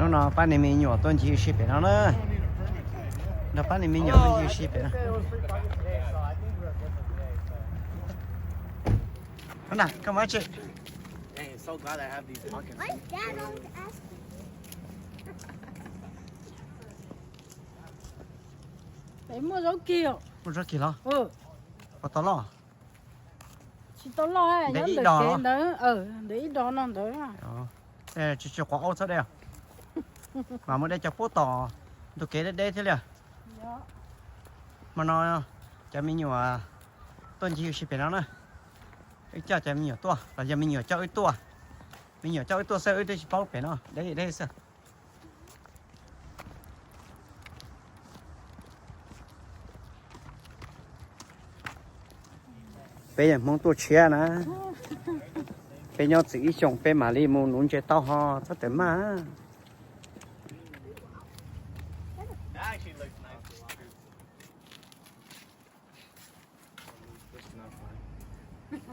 Hnub no pab niag me nyuam tuaj ncig ua si pem no na. Nrog pab niag me nyuam tuaj ncig ua si pem no. Come on, come on, check. Dad always asks me. Es muaj zaub kig os. Muaj zaub kig los? Puas tau loj? Tsis tau loj, nyob ntawm kev ntawd, ntawm ib dos no ntawd. Tsis tsis quav aub txhob de. Mas muaj de cov pub tom ntug kev deb deb thiab li. Hmo no cov me nyuam tuaj ncig ua si pem no na. Wb coj cov me nyuam tuaj los yog me nyuam coj wb tuaj. Me nyuam coj wb tuaj xwb, wb twb tsis paub pem no deb deb xwb. Peb yog Hmoob tuaj tshiab na. Peb nyob txwm ib xyoos peb mam li mus nuv ntses tau ho txhob tawm maj.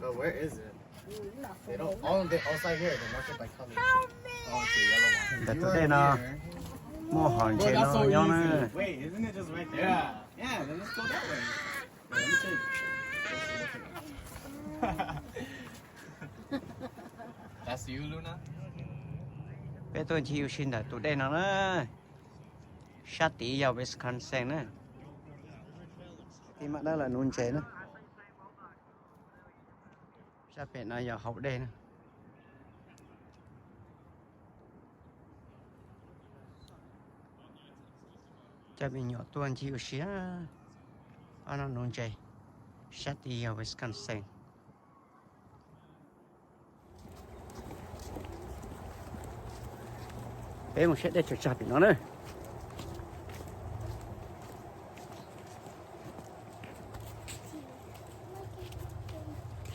But where is it? They don't, all the outside here, they mark it by color. Oh, okay, yellow one. Ntawm tus dej no muaj hom ntses no nyob na. Wait, isn't it just right there? Yeah, yeah, then let's go that way. Wait, let me see. That's you, Luna? Peb tuaj ncig ua si ntawm tus dej no na. Sab tid yog Wisconsin na. Tib maj dawb los nuv ntses na. Sab pem no yog hauv dej na. Coj me nyuam tuaj ncig ua si ob no nuv ntses. Sab tid yog Wisconsin. Peb mus saib dej tsaws tsag pem no na.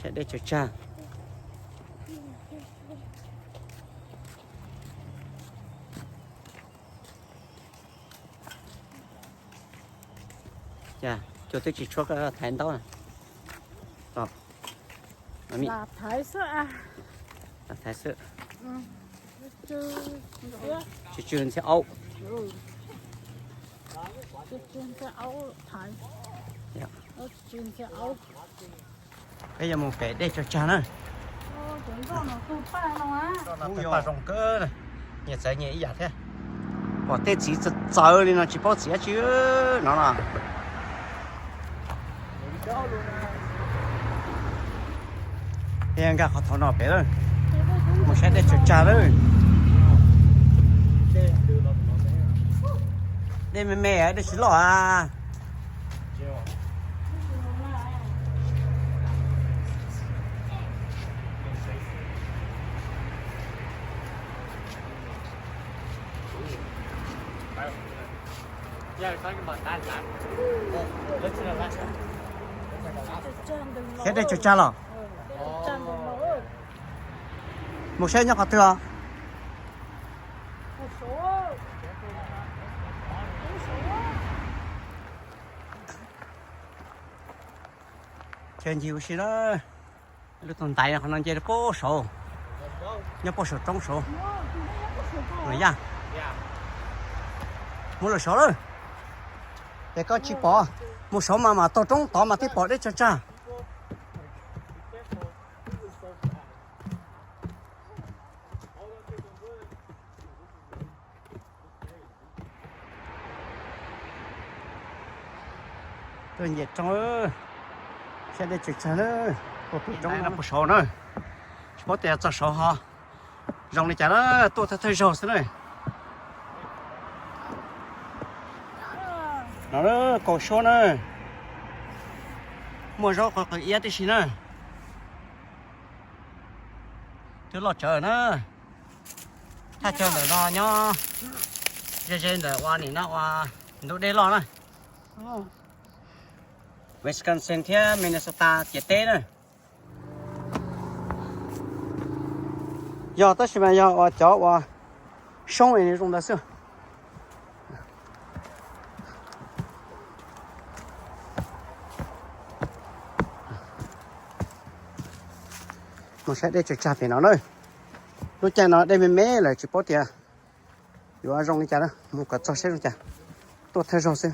Saib dej tsaws tsag. Cas cua twb tsis tshuab koj thaiv ntaub na. Thaiv xwb. Thaiv xwb. Tsw tsw ntxhiab aub. Peb yuav mus pem dej tsaws tsag na. Ub, zoo kawg, nyias txawv nyias ib yam thiab. Pom tej txiv txawv txawv li no tsis paub txiv dab tsi no no. Peb nkag qhov thaum no pem lawm, mus saib dej tsaws tsag lawm. Dej me me, dej tsis loj a. Saib dej tsaws tsag los? Mus saib nyob qhov twg os? Chaw ncig ua si na. Lub tug ntaiv qhov no nce rau puag saud, nyob puag saum roob saud. Yaj, mus lawm saud lawm. Es koj tsis pom, mus saud mas mam taug roob tod mas thiaj pom dej tsaws tsag. Tuaj nce roob, saib dej tsaws tsag na, puag pem roob no puag saud na, tsis paub tias txog saud ho zoo li cas na, tuaj thawj thawj zaug xwb na. No kaus suab na, muaj zaub qhov qws iab tib si na. Twb loj tsawv na. Thaj chaw ntawm no nyob ze ze ntawm ua nim no ua ntug dej loj na. Wisconsin thiab Minnesota ciam teb na. Yog tab sis mas yog uas cov uas soob es nws zoo ntawd xwb. Mus saib dej tsaws tsag pem no na. Lub caij no dej me me lawm tsis paub tias Yuav zoo li cas na, mus kom txog seb zoo cas. Tuaj thawj zaug xwb.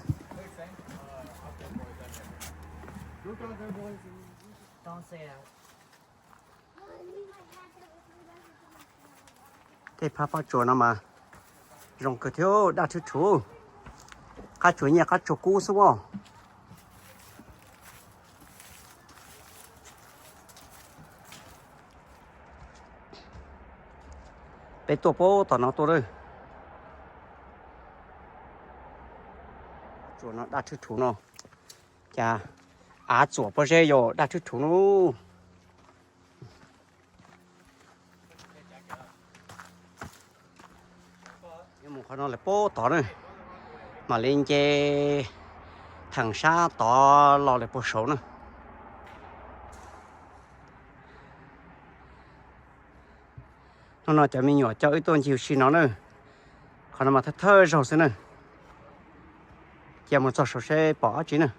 Tej phab pob tsuas no mas zoo kawg thiab, daj thwb thuv. Qab tsuas nyiaj qab tsuas kub xwb as. Peb tuaj puag tom no tuaj lawm. Tsuas no daj thwb thuv no. Cas av txuam pob zeb yog daj thwb thuv no. Mus qhov no lawm puag tod na, mam li nce theem sab tod los lawm puag saud na. Hnub no cov me nyuam coj wb tuaj ncig ua si no na. Qhov no mas thawj thawj zaug xwb na. Cia mus txog saud seb pom dab tsi na.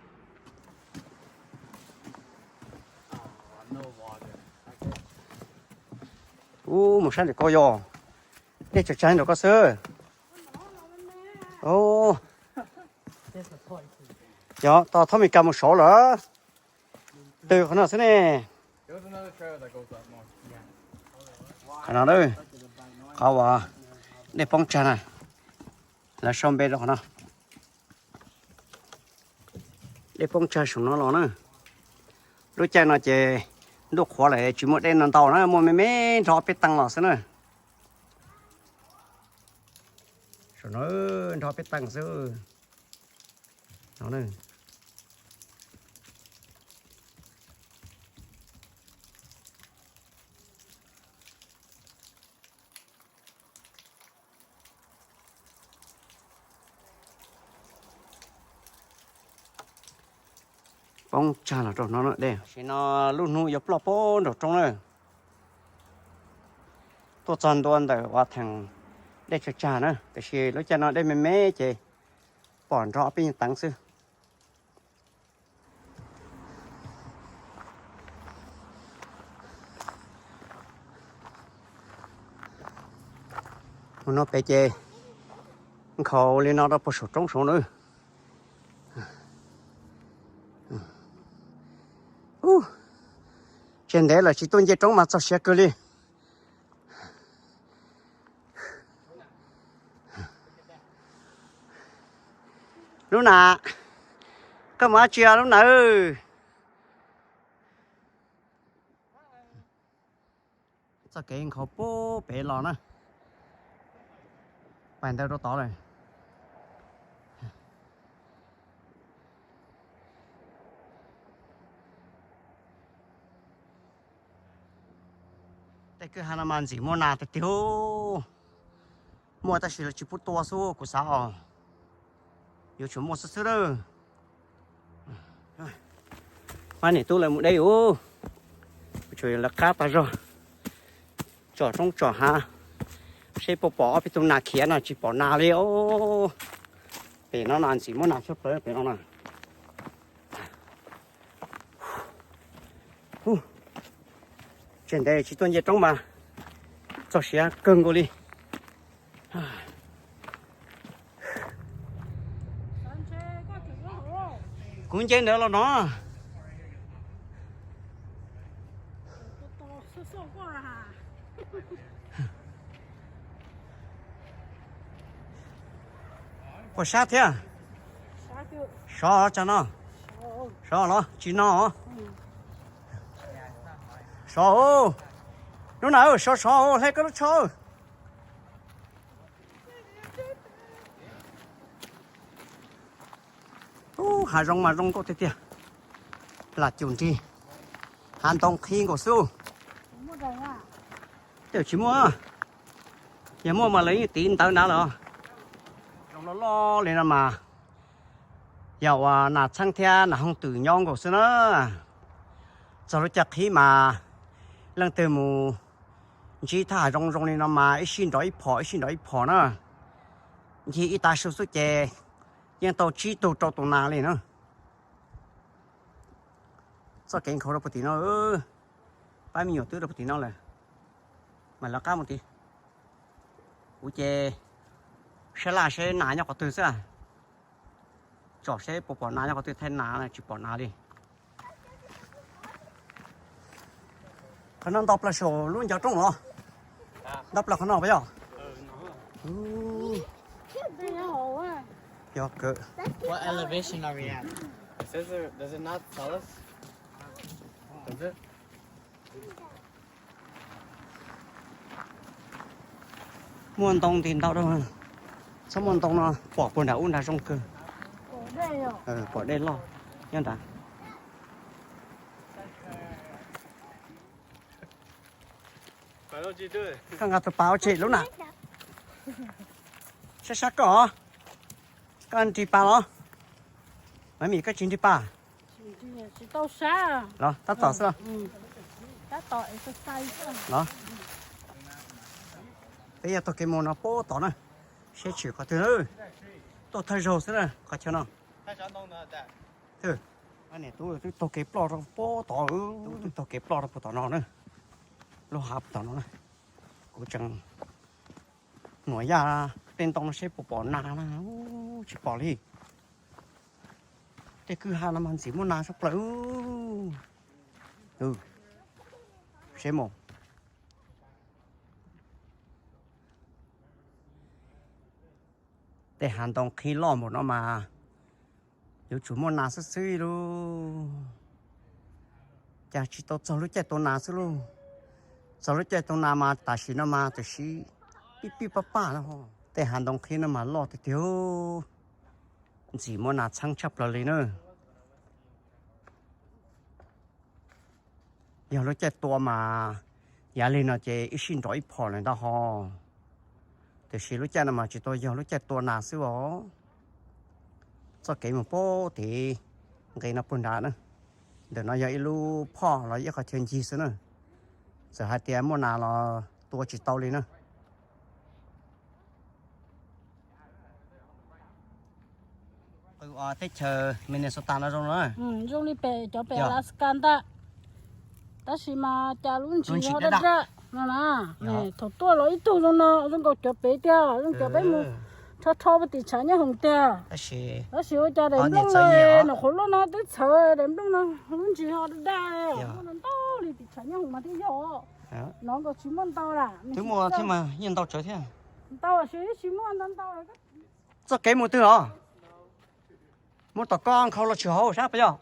Ub, mus sab ntawm ko yog dej tsag tsag ntawm ko xwb. Yog tos thab Mes Kas mus saud lawm. Twb qhov no xwb ne. Qhov no, qhov uas dej poob tsag na, lawv sau npe rau qhov no. Dej poob tsag saum no los na. Lub caij no ces ntuj qhuav lawm tsis muaj dej no ntau na, muaj me me nrho peb teev los xwb na. Saum no nrho peb teev xwb. Poob tsag los rau no dej. Tam sim no lub hnub yuav ploj puag nraum roob na. Tuaj txog ntua ntawm uas theem dej tsag tsag na, tiam sis lub caij no dej me me ces pom nrho peb yeej teev xwb. Mus no pem ces nkhaus li no rau puag saum roob saud na. Tseg ntev lawm tsis tuaj nce roob mas txog siav kawg li. Lub na, koj mus dab tsi lub na? Txoj kev nkhaus puag pem los na, pais ntawd rau tod lawm. Tej kwj ha no mas ntxim muaj nas tiag tiag. Muaj tab sis lawv tsis pub tua xwb kuv xav os. Yuav tsum muaj xwb xwb lawm. Pab niam tub lawv mus deb ub, tsuas yog lawv qab tag zog tsom roob tsom hav, seb puas pom ob peb tug nas khiav no tsis pom nas li os. Pem no no ntxim muaj nas tshaj plaws pem no na. Tseg ntev tsis tuaj nce roob mas txog siav kawg nkaus li. Kuv nce ntawd los no. Puas sab thiab? Sov tsag no. Sov los tsis no. Sov. Lub na, sov sov, hle koj lub tsho. Ub, hav zoov mas zoo nkauj tiag tiag. Lam cum nrig, hav ntoo qhib nkaus xwb. Tej tsis muaj, yog muaj mas lawv yeej tiv ntawv nrad lawm. Zoo loj loj li no mas yog ua nas txheeb thiab nas hooj twm nyob nkaus xwb na. Txog lub caij qhib mas leej twg mus ntsib thaj hav zoov zoo li no mas ib sij nrov ib phom ib sij nrov ib phom na. Ncig ib tav su xwb ces yeej tau tsib tug rau tus nas li na. Txoj kev nkhaus rau puag tim no, pab me nyuam twb rau puag tim no lawm, mas lawv qab mus tid. Kuv ces Sab laj seb nas nyob qhov twg xwb. Tsom seb puas pom nas nyob qhov twg, thaij nas tsis pom nas li. Qhov no nto plaws saum lub ncov roob los? Nto plaws qhov no puas yog? Yog kawg. What elevation are we at? It says there, does it not tell us? Does it? Muaj ntoo nti ntau rau, txhob muaj ntoo no pom puag nram ub nrad zoo kawg. Pom dej loj nyob nrad. Koj nqa tus pas ua tseg lub na. Sab sab koj, koj nrig pas los? Maiv Mim, koj tsis nrig pas los? Tab tom xwb los? Peb yog taug kev mus no puag tod na, seb tshwm qhov twg na. Tuaj thawj zaug xwb na qhov chaw no. Niam tub twb taug kev ploj rau puag tod, twb taug kev ploj rau puag tom no na. Lub hav puag tom no na. Kuv tseem nuam yaj tej ntoo no seb puas pom nas na, tsis pom li. Tej kwj ha no mas ntxim muaj nas tshaj plaws. Seb mus. Tej hav ntoo qhib loj npaum no mas yuav tsum muaj nas xwb xwb lauj. Cas tsis tau txog lub caij tua nas xwb lauj. Txog lub caij tua nas mas tam sim no mas tam sim pib pib pab paj no. Tej hav ntoo qhib no mas loj tiag tiag, ntxim muaj nas txheeb tshaj plaws li na. Yog lub caij tua mas yav lig no ces ib sij nrov ib phom lawm ntag ho. Tiam sis lub caij no mas tsis tau yog lub caij tua nas xwb os. Txoj kev mus puag tid nqis no puag nrad na. Ntawm no yog ib lub phoj los ib qhov chaw ncig xwb na. Txawm hais tias muaj nas los tua tsis tau li na. Teb chaws Minnesota no zoo na. Zoo li pem cov pem Alaska ntag. Tab sis mas cas lub ntsis ho daj daj no na. Thaum tuaj los ib tug zoo no, zoo nkaus cov pem tiag, zoo cov peb mus rho rho pem tim tshav nyob hoom tiag. Tab sis ua cas daim nplooj no, qhuav luaj no twb txhawv daim nplooj no, lub ntsis ho daj daj, muaj ntau li tim tshav nyob hoom mas thiaj yog. No nkaus tsis muaj ntau lawm. Twb muaj thiab mas yeej ntau tsawv thiab. Ntau tsis, tsis muaj ntau ntau. Txoj kev mus twg los? Muab tom koj nkhaus los tshwm hauv sab puas yog?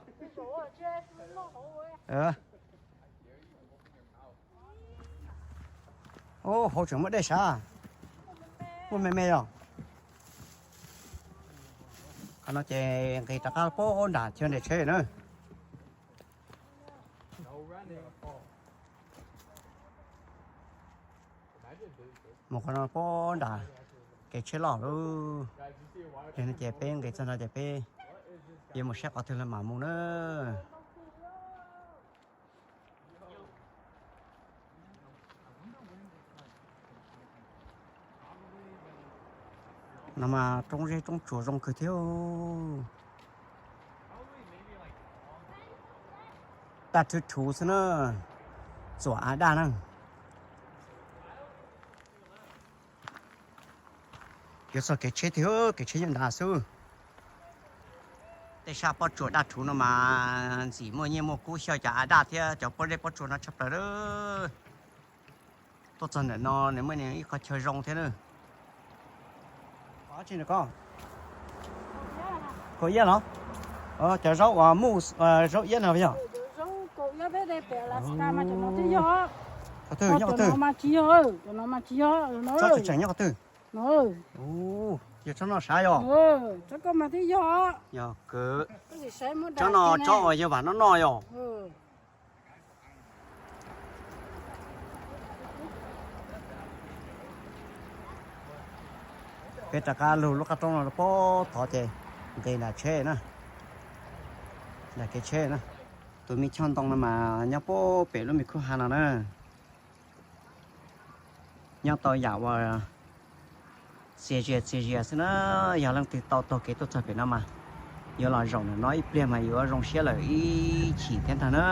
Hauv tseem muaj dej sav. Muaj me me os. Qhov no ces nqis rov qab puag nram chaw nres tsheb na. Mus qhov no puag nram kev tsheb loj lawm. Ces peb nqis txog no ces peb yuav mus saib qhov twg los mam mus na. No mas roob zeb roob tsuas zoo kawg thiab. Daj rhuv rhuv xwb na, txuam av daj na. Yuav txog kev tsheb tiag, kev tsheb nyob nrad xwb. Tej sab pob tsuas daj rhuv no mas ntxim muaj nyiaj muaj kub xyaw cov av daj thiab cov pob zeb pob tsuas no tshaj plaws lawm. Tuaj txog ntawm no nws muaj ib qhov chaw zoo thiab na. Kaus iab los? Cov zaub uas muj, zaub iab no yog? Qhov twg nyob qhov twg? Tsob tseem tseem nyob qhov twg? Yog tsob no sav yog? Yog kawg. Tsob no tsob uas yog vam noj noj yog? Peb rov qab lug lub qab roob no puag tod ces nqis nram tsheb na, nram kev tsheb na. Tus me choj ntoo no mas nyob puag pem lub me khub ha no na. Nyob tau yam uas txias zias txias zias xwb na. Yog leej twg tau taug kev tuaj txog pem no mas yuav los zaum ntawm no ib pliag mas yuav zoo siab lawm ib chim thiab ntag na.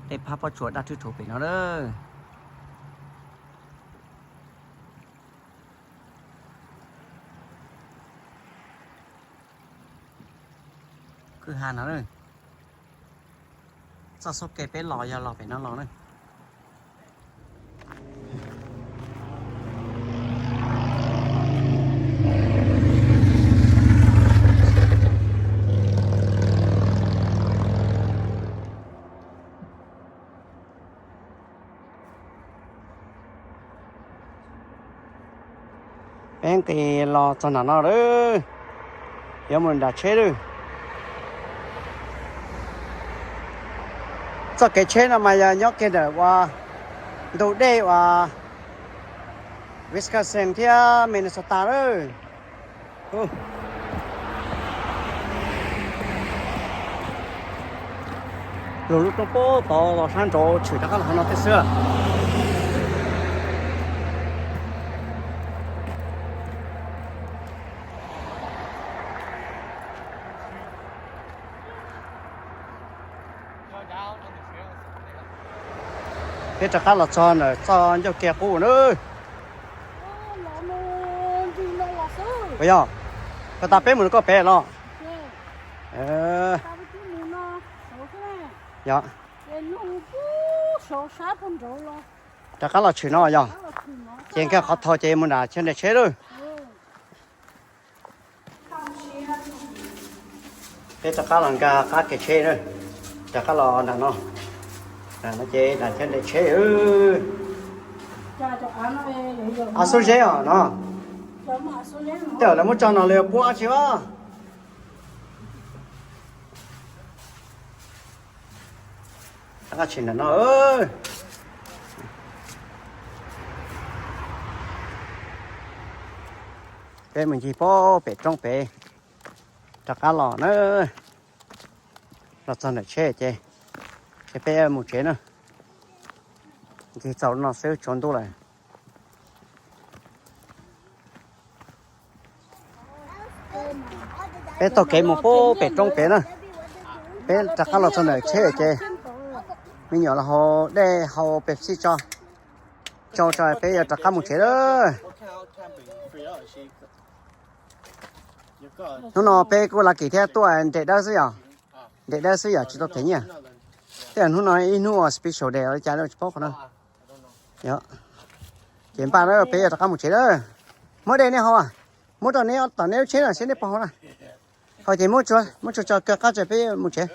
Tej phab pob tsuas daj rhuv rhuv pem no lawm. Kwj ha no na. Txoj xub ke peb los yog los pem no los na. Peb nqis los txog nram no lawm, yuav mus nram tsheb lawm. Txoj kev tsheb no mas yog nyob kiag ntawm uas ntug dej uas Wisconsin thiab Minnesota lawm. Lug lub roob pem tod los sab nraud tshwm rov qab los hauv no thiab xwb. Peb rov qab los txog ntawm txoj ncauj ke qub na. Puas yog? Koj tas peb mus koj pem los. Yog. Rov qab los tshwm no yog. Ces nkag qhov thau ces mus nram chaw nres tsheb lawm. Peb rov qab los nkag qab kev tsheb na, rov qab los nram no. Nram no ces nram chaw nres tsheb. Av xub zeb os no. Tej zaum lawv muab tso no lawv puab tsi os. Rov qab tshwm nram no. Peb mus ncig pem roob pem, rov qab los na. Los txog ntawm tsheb ces, ces peb mus tsev na. Ncig txaus no xwb tsaus ntuj lawm. Peb taug kev mus pem roob pem na. Peb rov qab los txog ntawm tsheb ces me nyuam los haus dej haus Pepsi tso, tsau tso peb yuav rov qab mus tsev lawm. Hnub no peb kuj lucky thiab tuaj nres dawb xwb yom. Nres dawb xwb yom tsis tau them nyiaj. Tej zaum hnub no ib hnub uas special day li cas tsis paub qhov no. Ces npaj na peb yuav rov qab mus tsev lawm. Muab dej neb haus, muab rau neb tom neb lub tsheb no seb neb puas haus na. Haus ces muab tsuag tso kawg qab tso peb mus tsev.